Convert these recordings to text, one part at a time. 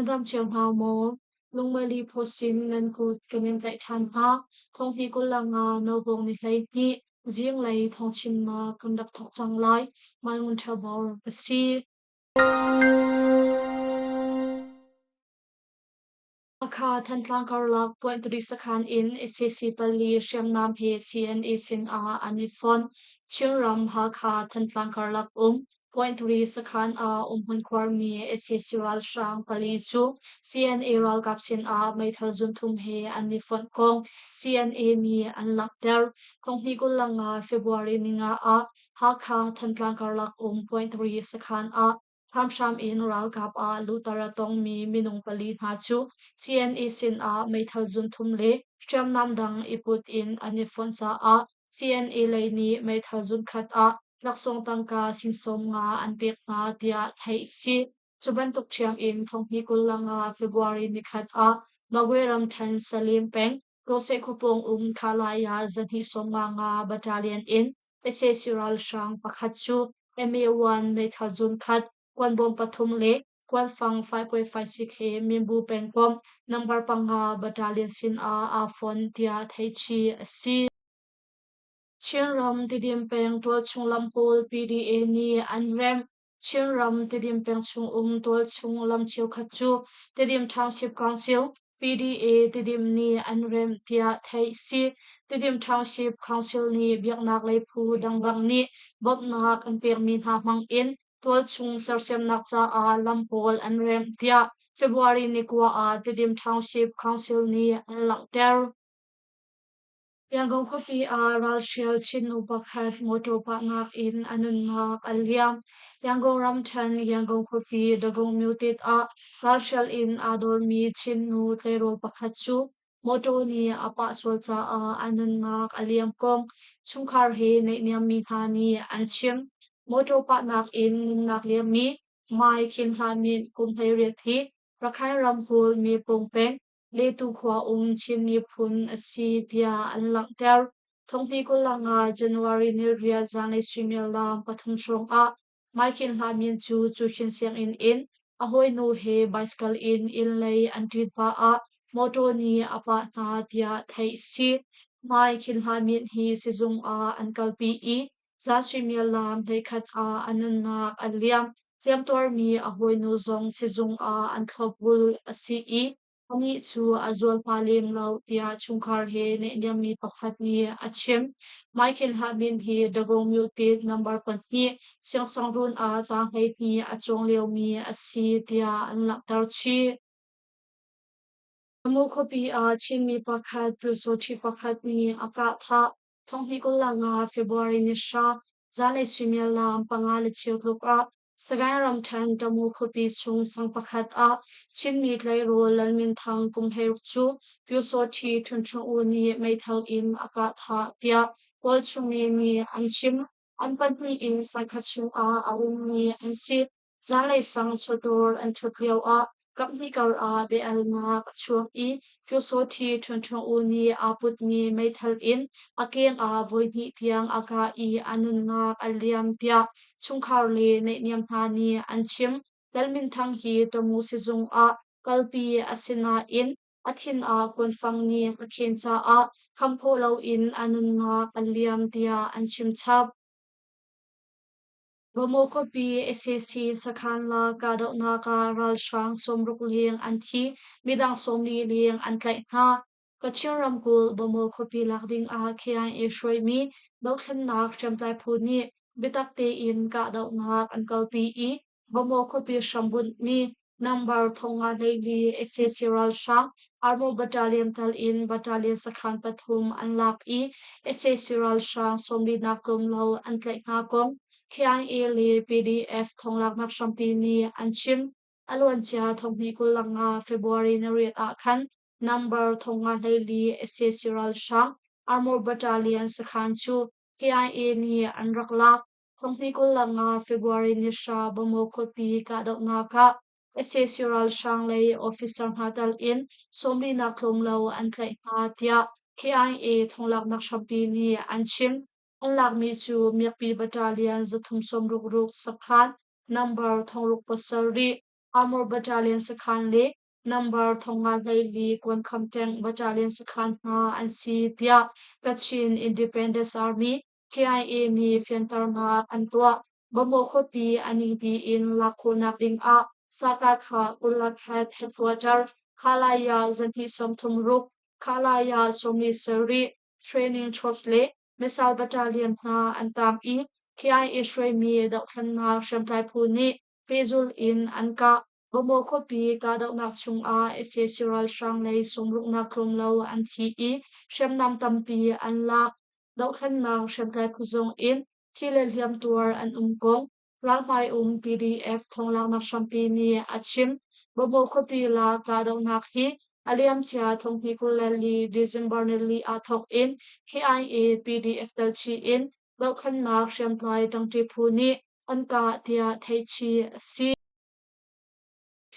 dam cio hna maw? Lungmali pawsin nan kut kan in tlaih ṭhan hna. Thonghnih 25 Nobawng ni 12 zinglei thawngchimnak kan rak thawk cang lai. Mai Ngun Ṭha Bor ka si. Hakha Thantlang karlak Puanturi sakhan in sac pali hriamnam he CNA sinah an i fonh. Chinram Hakha Thantlang karlak um Puanturi sakhan ah umhmun khuarmi sac ralhrang pali cu CNA ralkap sinah meithal zunthum he an i fonh kong CNA nih an langhter. Thonghnih 25 February ninga ah Hakha Thantlang karlak um Puanturi sakhan ah Hramhram in ralkap ah luhter a tongmi minung pali hna cu CNA sinah meithal zunthum le hriamnam dang i put in an i fonh caah CNA lei nih meithal zunkhat ah laksawng tangka sing 50 an pek hna tiah theih a si. Cu bantuk ṭhiam in thonghnih 25 February nikhat ah Magwe ramṭhen Salim peng Rose khuapawng um Khalaya zahnih 55 battalion in sac ralhrang pakhat cu MA-1 meithal zunkhat, kuanbawm pathum le kuanfang 5.56 he Minbu pengkomh number panga battalion sinah aa fon tiah theihchih a si. Chinram Tidim peng tualchung lam pawl PDA nih an remh. Chinram Tedim peng chung um tualchung lam cheukhat cu Tedim Township Council PDA Tedim nih an remh tiah theih si. Tedim Township Council nih biaknak lei phu dangdang nih bawmhnak an pekmi hna hmang in tualchung sersiamnak caah lam pawl an remh tiah February ni kua ah Tedim Township Council nih an langhter. Yangon khuapi ah ralhrial Chin nu pakhat mawṭaw pahnak in a nunnak a liam. Yangon ramṭhen Yangon khuapi Dagon Myotit ah ralhrial in aa dawrmi Chin nu tleirawl pakhat cu mawṭaw nih a pah sual caah a nunnak a liam kong chungkhar he naihniammi hna nih an chim. Mawṭaw pahnak in nunnak liammi Mai Khin Hla Myint kum 18 hi Rakhine ramkulh Mipung peng Letu khua um Chin miphun a si tiah an langhter. Thonghnih 25 January ni riat zanlei suimilam pathum hrawng ah Michael Hla Min cu Cuchin sianginn in a hawinu he bicycle in inn lei an ṭin pah ah mawṭaw nih a pah hna tiah theih a si. Michael Hla Min hi sizung ah an kalpi i zan suimilam 11 ah a nunnak a liam. Hliamtuarmi a hawinu zong sizung ah an thlopbul a si i anih cu a zualhma lem lo tiah chungkhar he naihniammi pakhat nih a chim. Michael Hahmin hi Dago Myotit number pahnih siangsangruun ah taang 12 a cawng liomi a si tiah an langhter chih. Tamu khuapi ah Chinmi pakhat Pyusawṭhi pakhat nih a kah thah. Thonghnih 25 February ni hra zanlei suimilam panga le cheu tluk ah Sagaing ramṭhen Tamu khuapi chung sang pakhat ah Chinmi tleirawl Lal Min Thang kum 16 cu Pyusawṭhi Htun Ṭhung U nih meithal in a kah thah tiah Kawl chungmi nih an chim. An pahnih in sangkhat chungah a ummi an si. Zanlei sang chawdawr an ṭhut lioah kaphnih karah bia-alnak a chuak i Pyusawṭhi Ṭhun Ṭhung U nih aa putmi meithal in a keng ah voihnih tiang a kah i a nunnak a liam tiah chungkhar le naihniam hna nih an chim. Lal Min Thang hi Tamu sizung ah kalpi a si nain a thin ah kuanfang nih a khen caah kham khawh loin a nunnak a liam tiah an chim chap. Bamaw khuapi sac sakhan la kahdohnak ah ralhrang 60 leng an thi, midang 40 leng an tlaih hna. Kachin ramkulh Bamaw khuapi lak ding ah KIA hruaimi dothlennak hriamtlai phu nih biatak tein kahdohnak an kalpi i Bamaw khuapi hrambunhmi number 54 sac ralhrang Armo Battalion tal in battalion sakhan pathum an lak i sac ralhrang 40 tlawm lo an tlaih hna kong KIA le PDF thonglaknak hrampi nih an chim. A luancia thonghnih 25 February ni riat ah khan number 54 sac ralhrang Armor Battalion sakhan cu KIA nih an rak lak. Thonghnih 25 February ni hra Bamaw khuapi kahdohnak ah sac ralhrang lei officer hna tal in 40 tlawm lo an tlaih hna tiah KIA thonglaknak hrampi nih an chim. An lakmi cu Miakpi Battalion 366 sakhan number 607. Armor Battalion sakhan le Number 54 Kuankham Tank Battalion sakhan hna an si tiah Kachin Independence Army KIA nih fianternak an tuah. Bamaw khuapi a ningpi in lak khawhnak ding ah Sakakha 21 Headquarter Khalaya 236, Khalaya 47 Training Troops le Missile Battalion hna an tang i KIA hruaimi dohthlennak hriamtlai phu nih pehzulh in an kah. Bamaw khuapi kahdohnak chungah sac ralhrang lei sumruknak tlawm lo an thi i hriamnam tampi an lak. Dohthlennak hriamtlai phu zong in thi le hliamtuar an um kong ralhmai um PDF thawnglaknak hrampi nih a chim. Bamaw khuapi la kahdohnak hi a liamcia 2024 December nili ah thawk in KIA PDF telchih in dohthlennak hriamtlai ṭangṭi phu nih an kah tiah theihchih a si.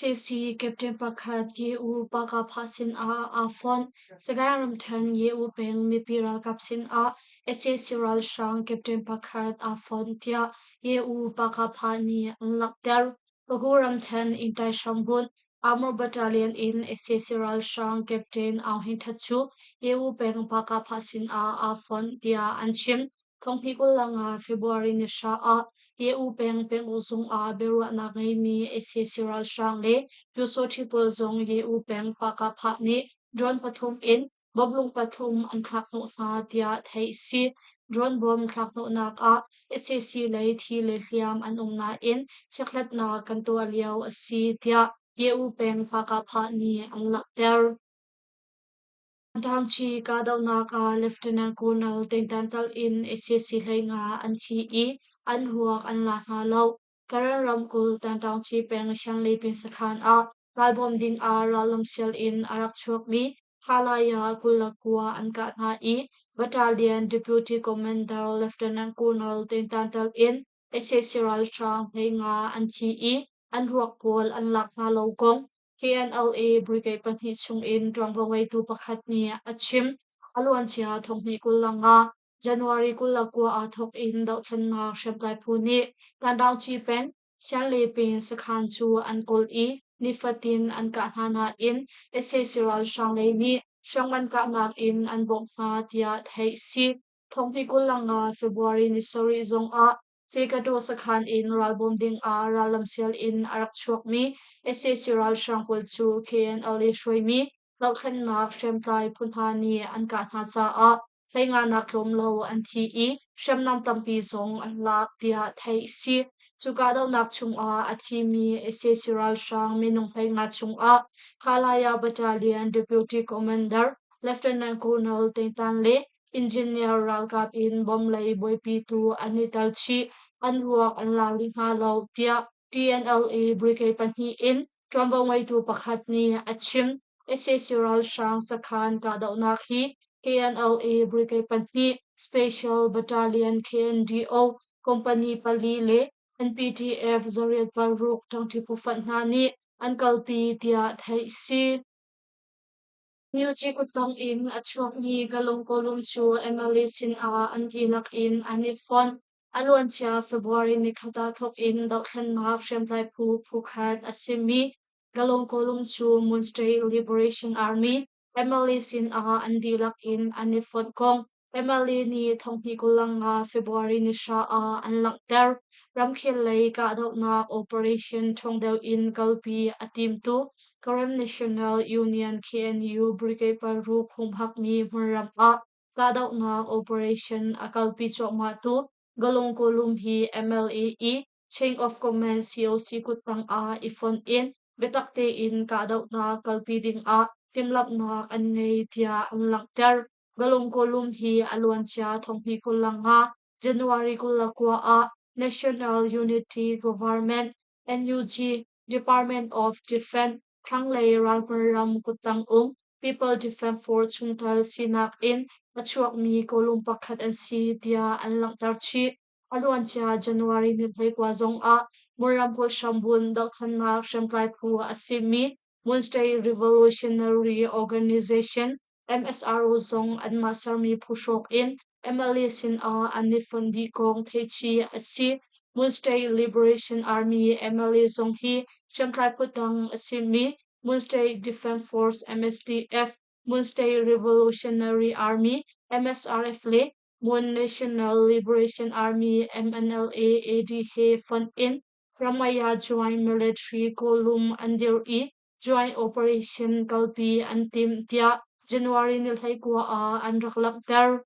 CC Captain pakhat Ye-U Pakapha sinah aa fonh. Sagaing ramṭhen Ye-U peng mipi ralkap sinah sac ralhrang captain pakhat aa fonh tiah Ye-U Pakapha nih an langhter. Pagu ramṭhen Intai hrambunh Armor Battalion in sac ralhrang captain Aung Hin Thet cu Ye-U peng Pakapha sinah aa fonh tiah an chim. Thonghnih 25 February ni hra ah EU peng penguk zung ah biaruahnak ngeimi sac ralhrang le Pyusawṭhi pawl zong EU peng Pahkahphah nih drone pathum in bomlung pathum an thlak hnawh hna tiah theih a si. Drone bom thlak hnawhnak ah sac lei thi le hliam an um nain chekhlatnak kan tuah lio a si tiah EU peng Pahkahphah nih an langhter. Thangchi kahdohnak ah Lieutenant Colonel Tengtan tal in sac 15 an thi i an ruak an la hna lo. Karen ramkulh Tantaungchi peng Shanlipin sakhan ah ralbawm ding ah rallamsial in a rak chuakmi Khalaya 29 an kah hna i Battalion Deputy Commander Lieutenant Colonel Tengtan tal in sac ralhrang 15 an thi i an ruak pawl an lak hna lo kong KNLA brigade pahnih chungin ṭuanvo ngeitu pakhat nih a chim. A luancia 2025 January 29 aa thawk in dohthlennak hriamtlai phu nih Tandaungci peng Shanlepin sakhan cu an kawl i nifatin an kah hna nain sac ralhrang lei nih hriamngan kahnak in an bawmh hna tiah theih a si. 2025 February ni sarih zongah Cikaṭaw sakhan in ralbawm dingah rallamsial in a rak chuakmi sac ralhrang pawl cu KNLA hruaimi dohthlennak hriamtlai phu hna nih an kah hna caah hleinganak tlawm lo an thi i hriamnam tampi zong an lak tiah theih a si. Cu kahdohnak chungah a thimi sac ralhrang minung 15 chungah Kalaya Battalion Deputy Commander Lieutenant Colonel Teng Tan le Engineer ralkap in bomb lei buaipitu an i tel chih, an ruak an la rih hna lo, tiah TNLA brigade pahnih in ṭuanvo ngeitu pakhat nih a chim. Sac ralhrang sakhan kahdohnak hi KNLA brigade pahnih, Special Battalion KNDO company pali le NPTF 806 ṭangṭi phu hna nih an kalpi tiah theih a si. Myuci kuttong in a chuakmi Galung kawlum cu MLA sinah an dihlak in an i fonh. A luancia February nikhat ah thawk in dohthlennak hriamtlai phu phukhat a simi Galung kawlum cu Mon State Liberation Army MLA sinah an dihlak in an i fonh kong MLA nih 2025 February ni hra ah an langhter. Ramkhel lei kahdohnak operation ṭhawng deuh in kalpi a timtu Karen National Union KNU Brigade paruk humhakmi hmunram ah kahdohnak operation a kalpi cuahmahtu Galung Kawlum hi MLA i Chain of Command COC kuttang ah i fonh in biatak tein kahdohnak kalpi dingah timhlamhnak an ngei tiah an langhter. Galung Kawlum hi a luancia 2025 January 29 ah National Unity Government NUG Department of Defense thlanglei ralhmun kuttang um People Defense Force chungtel sinak in a chuakmi kawlum pakhat an si tiah an langhter chih. A luancia January ni 29 zongah Mawram Kawlhrambun dohthlennak hriamtlai phu a simi Mon State Revolutionary Organization MSRO zong anmah sermi phu hrawk in MLA sinah an i fonh dih kong theihchih a si. Mon State Liberation Army MLA zong hi hriamtlai phu dang a simi Mon State Defense Force MSDF, Mon State Revolutionary Army MSRF le Mon National Liberation Army MNLA AD he fonh in Ramaya Joint Military Column an dirh i Joint Operation kalpi an timh tiah January ni 19 ah an rak langhter.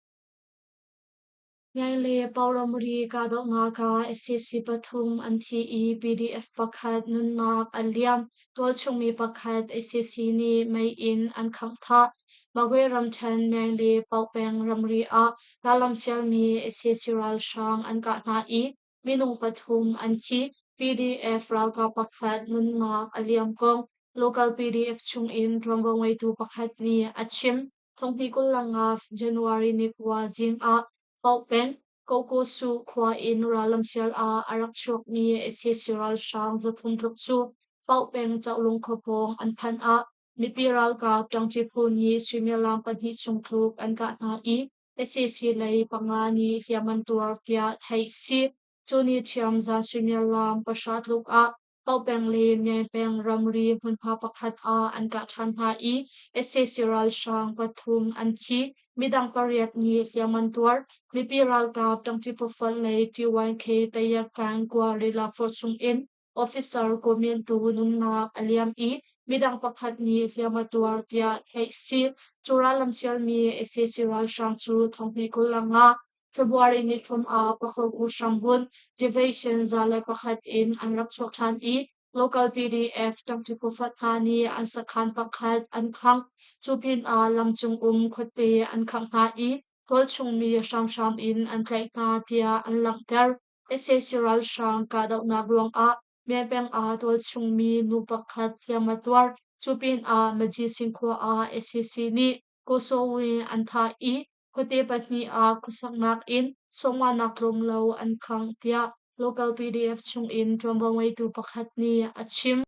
Ngai le Pauramri kahdohnak ah sac pathum an thi i PDF pakhat nunnak a liam. Tualchung mi pakhat sac nih mei in an khangh thah. Magwe ramṭhen Myaing le Paukpeng ramri ah rallam sialmi sac ralhrang an kah hna i minung pathum an thi. PDF ralkap pakhat nunnak a liam kong local PDF chungin ṭuanvo ngeitu pakhat nih a chim. Thongti 25 January ni 9 zing ah Paukpeng, Kokosu khua in rallamsial ah a rak chuakmi sac ralhrang 300 tluk cu Paukpeng Cahlung khua pawng an phanh ah mipi ralkap ṭangṭi phu nih suimilam 2 chung tluk an kah hna i sac lei panga nih hliam an tuar tiah theih si. Cu ni ṭhiam zan suimilam 9 tluk ah Paukpeng le Myaingpeng ramri hmunhma pakhat ah an kah ṭhan hna i sac ralhrang pathum an thi. Midang pariat nih hliam an tuar. Mipi ralkap ṭangṭi pawfonh lei TYK Tayakan Guerrilla Force chungin officer Kawmiantu nunnak a liam i midang pakhat nih hliam a tuar tiah theih si. Cu rallam sialmi sac ralhrang cu thonghnih 25 February ni thum ah Pakhoku hrambunh Division 101 in an rak chuak ṭhan i local PDF ṭangṭi pufat hna nih an sakhan pakhat an khangh. Cu pinah lamcung um khuate an khangh hna i tualchung mi hramhram in an tlaih hna tiah an langhter. Sac ralhrang kahdohnak ruangah Myanpeng ah tualchung mi nu pakhat hliam a tuar. Cu pinah Majising khua ah sac nih Kosowe an thah i khuate pahnih ah khuasaknak in sawmnganak tlawm lo an khangh tiah local PDF chungin ṭuanvo ngeitu pakhat nih a chim.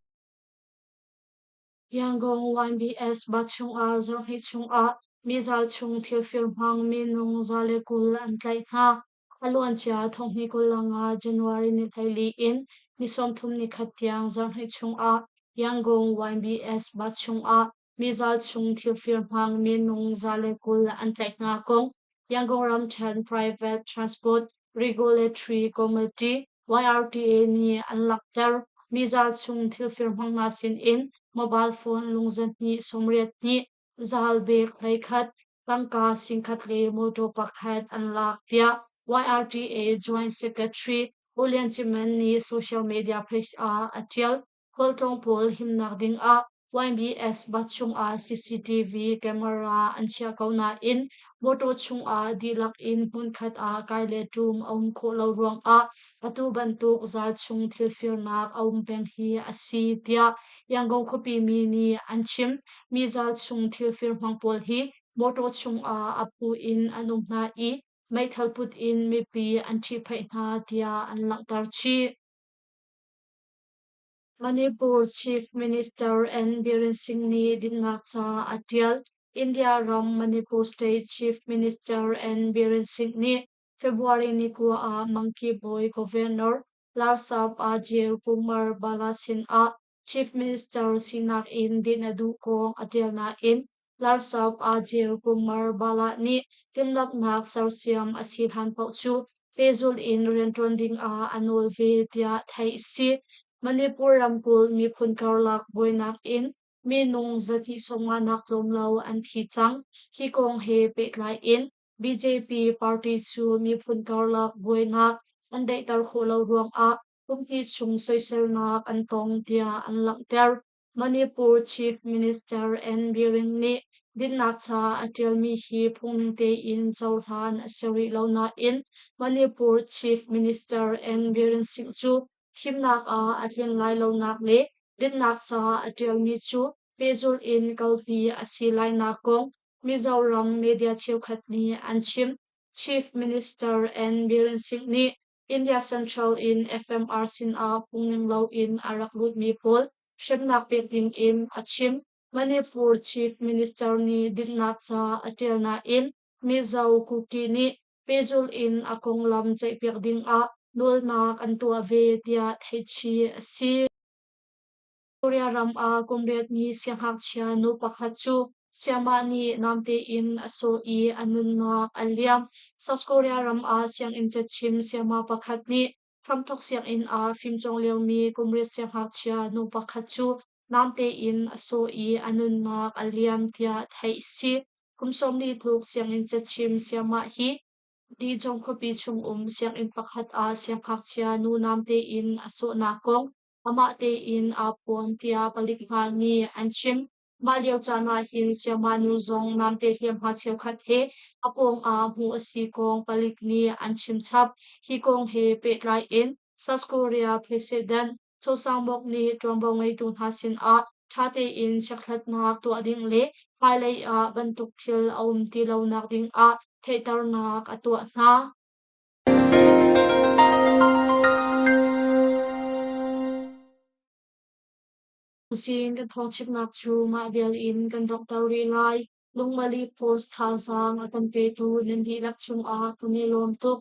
Yangon YBS ba chungah zarhhnih chungah mizal chung thilfir hmang minung 120 an tlaih hna. A luancia thonghnih 25 January ni 14 in ni 31 tiang zarhhnih chungah Yangon YBS ba chungah mizal chung thilfir hmang minung 120 an tlaih hna kong Yangon ramṭhen Private Transport Regulatory Committee YRTA nih an langhter. Mizal chung thilfir hmang hna sinin mobile phone lung 282, zal bag 11, tangka 10,000 le motor pakhat an lak tiah YRTA Joint Secretary U Lian Cimen nih social media page ah a ṭial. Khualtlawng pawl himnak dingah YBS bus chungah CCTV camera an chiah ko nain mawṭaw chungah dihlak in hmunkhat ah kai le ṭum a um khawh lo ruangah atu bantuk zal chung thil firnak a um peng hi a si tiah Yangon khuapi mi nih an chim. Mi zal chung thil fir hmang pawl hi mawṭaw chungah a phu in an um hna i meithal put in mipi an ṭhihphaih hna tiah an langhter chih. Manipur Chief Minister N. Biren Singh nih dinnak ca a ṭial. India ram Manipur State Chief Minister N. Biren Singh nih February ni 9 ah Mangki bawi Governor Larsap Ajay Kumar Bala sinah Chief Minister sinak in din a duh kong a ṭial nain Larsap Ajay Kumar Bala nih timhlamhnak sersiam a si hlan paoh cu pehzulh in rianṭuan dingah a nawl ve tiah theih a si. Manipur ramkulh miphun karlak buainak in minung 250 tlawm lo an thi cang. Hi kong he pehtlai in BJP party cu miphun karlak buainak an daihter khawh lo ruangah kumhnih chung soiselnak an tong tiah an langhter. Manipur Chief Minister N. Biren nih dinnak ca a ṭialmi hi phungning tein cohlan a si rih lo nain Manipur Chief Minister N. Biren Singh cu thimnak ah a tlin lai lonak le dinnak ca a ṭialmi cu pehzulh in kalpi a si lainak kong Mizoram media cheukhat nih an chim. Chief Minister N. Biren Singh nih India Central in FMR sinah phungning loin a rak lutmi pawl hremnak pek dingin a chim. Manipur Chief Minister nih dinnak ca a ṭial nain Mizo Kuki nih pehzulh in a konglam ceihpiak dingah Nawlnak an tuah ve tiah theihchih a si. Korea ram ah kum riatmi siangngakchia nu pakhat cu sayamah nih namte in a sawh i a nunnak a liam. South Korea ram ah sianginn cachim sayamah pakhat nih hramthawk sianginn ah fimcawng liomi kum riat siangngakchia nu pakhat cu namte in a sawh i a nunnak a liam tiah theih a si. Kum 40 tluk sianginn cachim sayamah hi Dihcong khuapi chungum sianginn pakhat ah siangngakchia nu namte in a sawhnak kong amah tein aa phuan tiah palik hna nih an chim. Mah lio caan ah hin sayamah nu zong namte hliamhma cheukhat he a pawng ah hmuh a si kong palik nih an chim chap. Hi kong he pehtlai in South Korea President Cho Sang-bok nih ṭuanvo ngeitu hna sinah ṭha tein checkhlatnak tuah ding le hmailei ah bantuk thil a um ti lonak ding ah theihternak a tuah hna. Tuzing kan thawngchimnak cu mah vial in kan donghter rih lai. Lungmali Post thazaang a kan petu nan dihlak cungah kan i lawm tuk.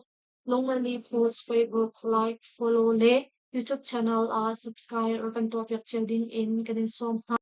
Lungmali Post Facebook like, follow le YouTube channel ah subscribe rak kan tuahpiak cio ding in kan in sawm hna.